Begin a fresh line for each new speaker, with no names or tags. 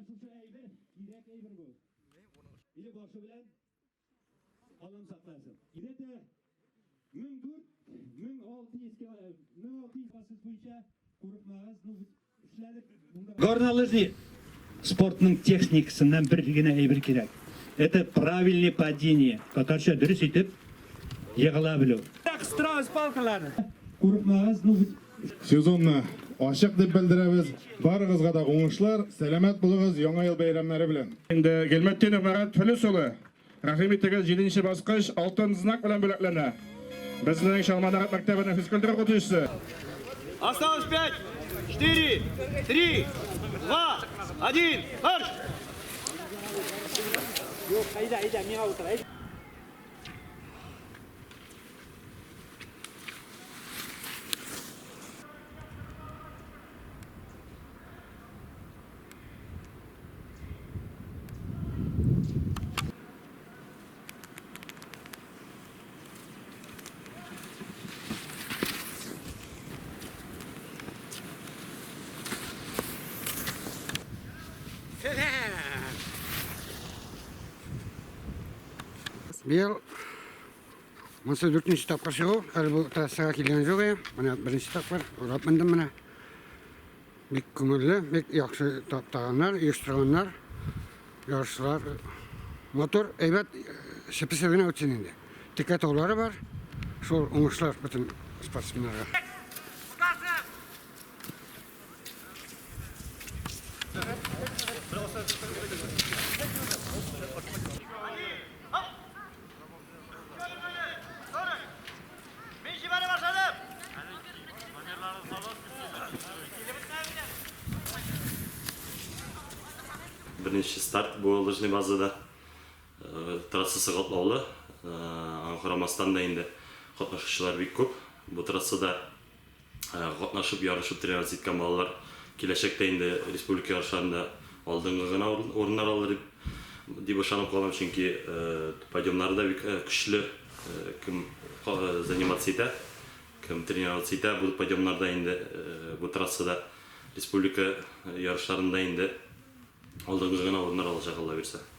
шушы әйбер, кирәк әйбер бу. Или башы белән Аллам сакласын. Где-то 1400, 1600, 1600 баскыч буенча курыкмагыз, ну эшләдек. Горнолыжный спортның техникасыннан бер генә әйбер кирәк. Это правильное падение. Татарча дөрес итеп егыла белү. Кыстырабыз палкаларны. Курыкмагыз, ну
Сезонны ачык дип белдерәбез. Барыгызга да уңышлар, сәламәт булыгыз, Яңа ел бәйрәмнәре белән.
Инде Гыйльметдинов Марат Флүс улы, рәхим итегез, җиденче баскыч алтын знак белән бүләкләнә. Безнең Чалманарат мәктәбенең физкультура укытучысы.
Осталось пять, четыре, три, два, один, марш!
Юк, әйдә, әйдә, миңа утыр, әйдә.
Быел монысы дүртенче тапкыр чыгу. Әле бу трассага килгән юк иде. Менә беренче тапкыр урап мендем менә. Бик күңелле, бик яхшы таптаганнар, оештырганнар. Ярышлар матур, әйбәт, чепесе генә үтсен инде. Текә таулары бар. Шул уңышлар бөтен спортсменнарга.
Беренче старт бу лыжный базада. Трассасы катлаулы. Аңа карамастан да инде катнашучылар бик күп. Бу трассада катнашып, ярышып тренироваться иткән балалар киләчәктә инде республика ярышларында алдынгы гына урыннар алыр дип дип ышанып калам, чөнки подъемнары да бик көчле. Кем заниматься итә, кем тренироваться итә, бу подъемнарда инде бу трассада республика ярышларында инде алдынгы гына урыннар алачак, Алла бирсә.